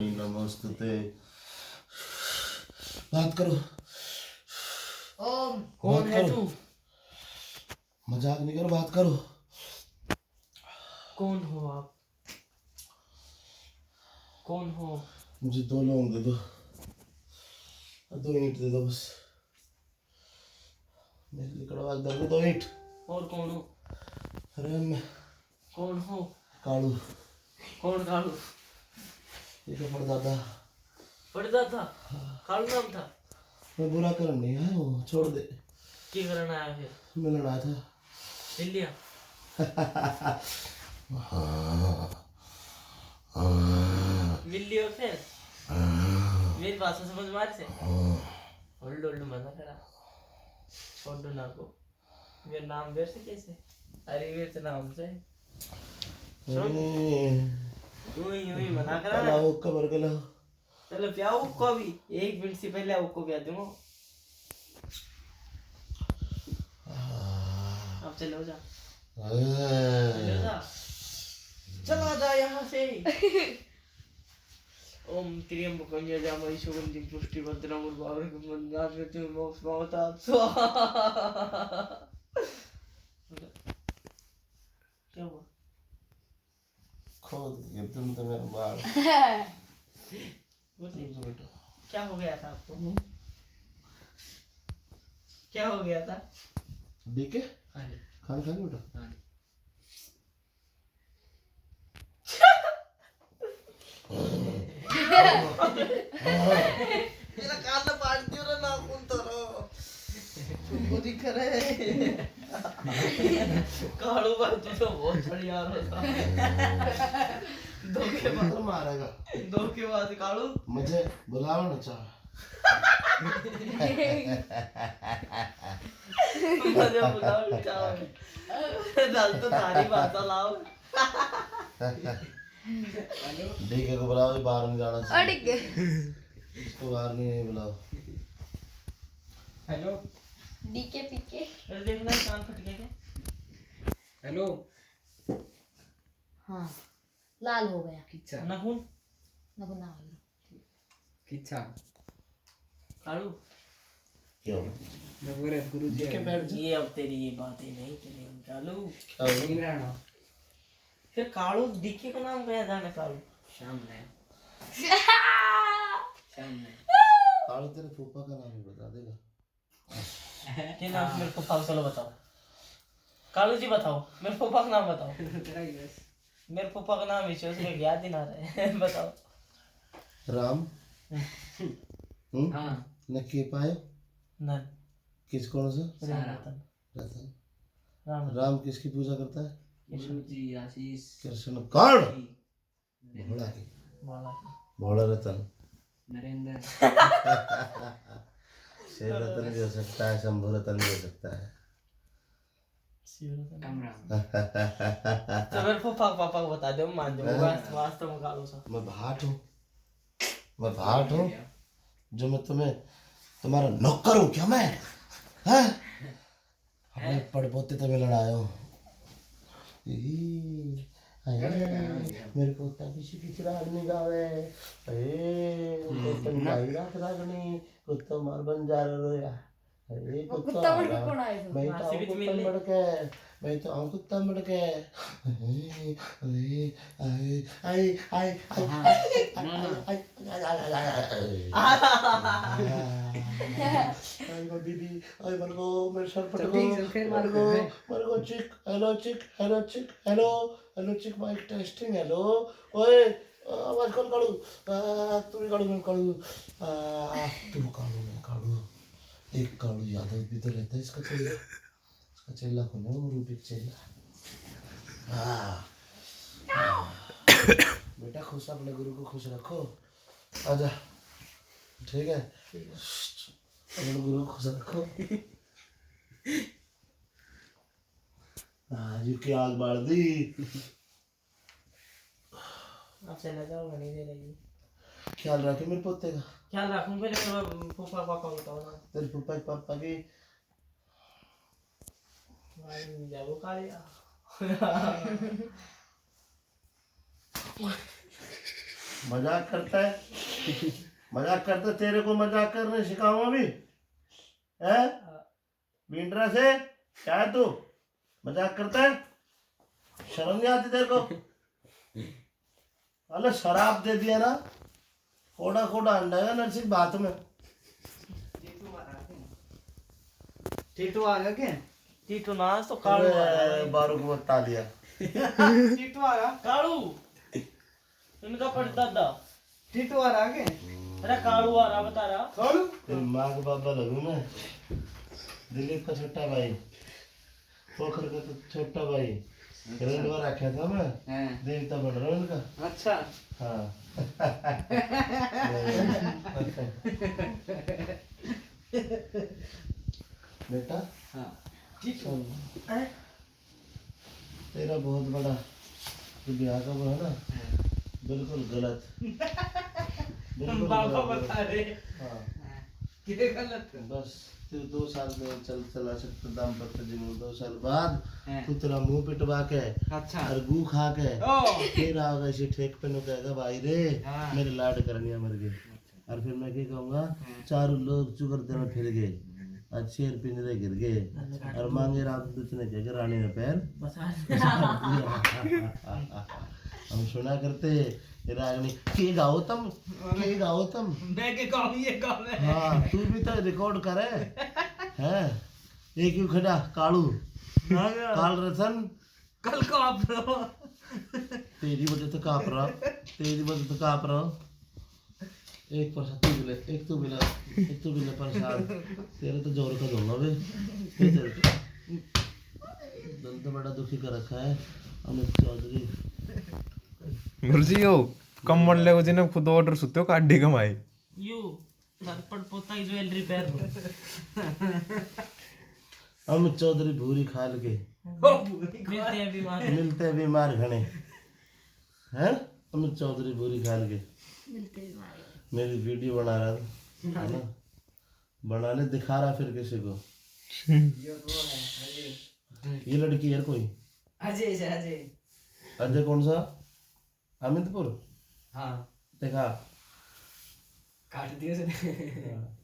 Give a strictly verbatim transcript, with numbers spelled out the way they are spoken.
नमोस्तुते। बात करो। ओम। कौन बात है करो। तू? मजाक नहीं करो, बात करो। कौन हो आप? कौन हो? मुझे दो लोग दे दो, दो ईंट दे दो बस। मेरे लिए कड़वा दे दो ईंट। और कौन हो? अरे मैं कौन हो? कालू। कौन कालू? ये तो परदादा। परदादा? हाँ। कालू नाम था? मैं बुरा करन नहीं आया हूँ, छोड़ दे। क्या करना आया फिर? मिलना आया था। मिल लिया? हाँ। हाँ। मिल लियो फिर? हाँ। मेरी भाषा समझ मार से? हाँ। उल्लू उल्लू मना करा। छोड़ दो ना को। मेरा नाम बेर से कैसे? अरे, बेर से नाम से। सुन। ए। यूं ही, यूं ही मना करा। पहला वो कबर के ला। चलो, पियाओ उसको अभी। एक मिनट से पहले उसको पिया दूंगा। आह। अब चलो जा। ए। चलो जा। चला जा यहाँ से। ओम त्र्यंबकम यजामहे सुगंधिम पुष्टिवर्धनम उर्वारुकम बंधनात् मृत्युर्मुक्षमामृतात् स्वाहा। क्या हुआ? खोद के तुम तो मेरा बाल। बोलिए। रुको बेटा। क्या हो गया था आपको? हम्म। क्या हो गया था? डीके? हाँ जी। खाना खा लिया बेटा? हाँ जी। मेरा कान ना पाट दियो रे, ना कौन तो रो। चुप दिख रहे। कालू भाई, तू तो बहुत बढ़िया रो था। धोखेबाज। तो मारेगा। धोखेबाज कालू। मुझे बुलाओ ना चाह। मुझे बुलाओ ना चाह। दल तो थारी बात लाओ। डीके को बुलाओ, ये बाहर नहीं जाना चाहिए। अड़ गए। इसको बाहर नहीं, नहीं बुलाओ। हेलो। डीके पीके। अरे देखना, कान फट गया क्या? हेलो। हाँ, लाल हो गया। किच्छा। नखून? नखून ना हो गया। किच्छा। कालू। क्या हो? मैं बोल रहा गुरु जी डीके बैठ जा। ये अब तेरी ये बातें नहीं चलेंगी, कालू। क्या हो? नहीं रहना। फिर कालू डीके का नाम क्या जाने कालू? शाम ने। शाम ने। कालू तेरे फूफा का नाम ही बता देगा। के नाम मेरे फूफा का, चलो बताओ। कालू जी बताओ, मेरे फूफा का नाम बताओ। तेरा ही बस। मेरे फूफा का नाम ही से, उसके याद ही ना रहे। बताओ। राम। हम्म? हाँ। न के पाए? नन। किस कौन सा? राम सारा। रतन। रतन। राम। राम किसकी पूजा करता है? कृष्ण। गुरु जी, आशीष। कृष्ण कौन? जी। भोला की। भोला की। भोला रतन। नरेंद्र। शिव रतन भी हो सकता है, शंभू रतन भी हो सकता है। शिव रतन। राम राम। तो मेरे फूफा, पापा को बता दो, मान जाओ। मैं वास्तव, वास्तव में कालू सा। मैं भाट हूँ, मैं भाट हूँ, जो मैं तुम्हें, तुम्हारा नौकर हूँ क्या मैं? हैं? अपने पड़पोते तो मिलन आयो। ई, हाय, मेरे पोता किसी की चिराग नहीं गावे। ए, हम्म। तो भाई रात रागनी, कुत्ता मार बन जा रहा रोया। अरे वो कुत्ता कुत्ता मर के मारा। कौन आया था? मैं तो आऊं कुत्ता मर के, मैं तो आऊं कुत्ता मर के। अरे, अरे, आए, आए, आए, आए, हाँ। आए, ना, ना। आए, आए, आए, आए, आए, आए। आए, मेरी बीबी, आए, मर गो, मेरे सर फट गो, चल, ठीक है, फिर मर मार गो, दे। मर गो, चिक, हेलो, चिक, हेलो, चिक, हेलो, हेलो, चिक, माइक टेस्टिंग, हेलो। ओए, आवाज कौन कालू? आ, तू भी कालू, मैं कालू। आ, तू कालू, मैं कालू। एक कालू यादव भी तो रहता है इसका चेला। इसका चेला कौन है? वो रूपी चेला। हाँ। हाँ। बेटा खुश, अपने गुरु को खुश रखो। आजा। ठीक है? अपने गुरु को खुश रखो। हाँ, जी की आग बाल दी। आप चले जाओ, घणी देर रहेगी। ख्याल रखे मेरे पोते का। ख्याल रखूंगा, लेकिन वो फूफा पापा बताओ ना। तेरे फूफा के पापा की। भाई, जाओ कालिया। मजाक करता है। मजाक करता है, तेरे को मजाक करने सिखाऊं अभी। हैं? बिंडरा से क्या है तू? मजाक करता है? शर्म नहीं आती तेरे को? अरे शराब दे दिया ना, कोड़ा कोड़ा अंडा है नरसिंह बात में। टीटू आ गया के? टीटू ना, आज तो कालू आ रहा है। बारू को बता लिया। टीटू आ रहा। कालू। इनका परदादा। टीटू आ रहा के? अरे कालू आ रहा, बता रहा। कालू? तेरी माँ के बाबा लगू मैं। दिलीप का छोटा भाई, पोखर का तो छोटा भाई। अच्छा। रंडवा रखा था मैं। हाँ। देवता बन रहा हूँ इनका। अच्छा। हाँ। बेटा। हाँ। ठीक है। सुन। हैं? तेरा बहुत बड़ा जो ब्याह का वो है ना, हाँ। बिल्कुल गलत। बिल्कुल बाबा गलत। बता रहे। हाँ। हाँ। क्या गलत? बस तू दो साल में चल, चला सकता दाम्पत्य जीवन, दो साल बाद हाँ। तू तेरा मुंह पिटवा के अच्छा। और गू खा के ओ। फिर आवेगा इसी ठेक पे नु कहेगा, "भाई रे, हाँ। मेरे लाड करनिया मर गए।" और फिर मैं क्या कहूँगा, हाँ। चारों लोग चुगर देने फिर गए, और शेर पिंजरे गिर गए, अच्छा। और मांगे राम दूत ने कह के रानी ने पैर बस। हम सुना करते, ये रागनी, "के गाओ तुम, के गाओ तुम?" मैं के गाऊं, ये गाओ मैं। हाँ, तू भी तो रिकॉर्ड करे। हैं? ये क्यों खड़ा, कालू? हाँ यार। काल रतन। कल कांप रहा। तेरी वजह तो कांप रहा, तेरी वजह तो कांप रहा। एक प्रसाद तू भी ले, एक तू भी ले, एक तू भी ले प्रसाद। तेरे तो जोर का दूंगा बे। ये चल। दिल तो बड़ा दुखी कर रखा है अमित चौधरी। गुरु जी, यो कम्बल ले, जिन्हें खुद ऑर्डर सुते हो, काडी कमाई। यू सर पड़ पोता ही ज्वेलरी पहन लो। अमित चौधरी भूरी खाल के। ओ, भूरी खाल। मिलते हैं बीमार। मिलते हैं बीमार घने। हैं? अमित चौधरी भूरी खाल के। मिलते हैं बीमार। मेरी वीडियो बना रहा था, है ना? बना ले, दिखा रहा फिर किसी को। ये वो है, अजय। ये लड़की है कोई? अजय से, अजय। अजय कौन सा? अमितपुर? हाँ। देखा? काट दिया उसने। हाँ।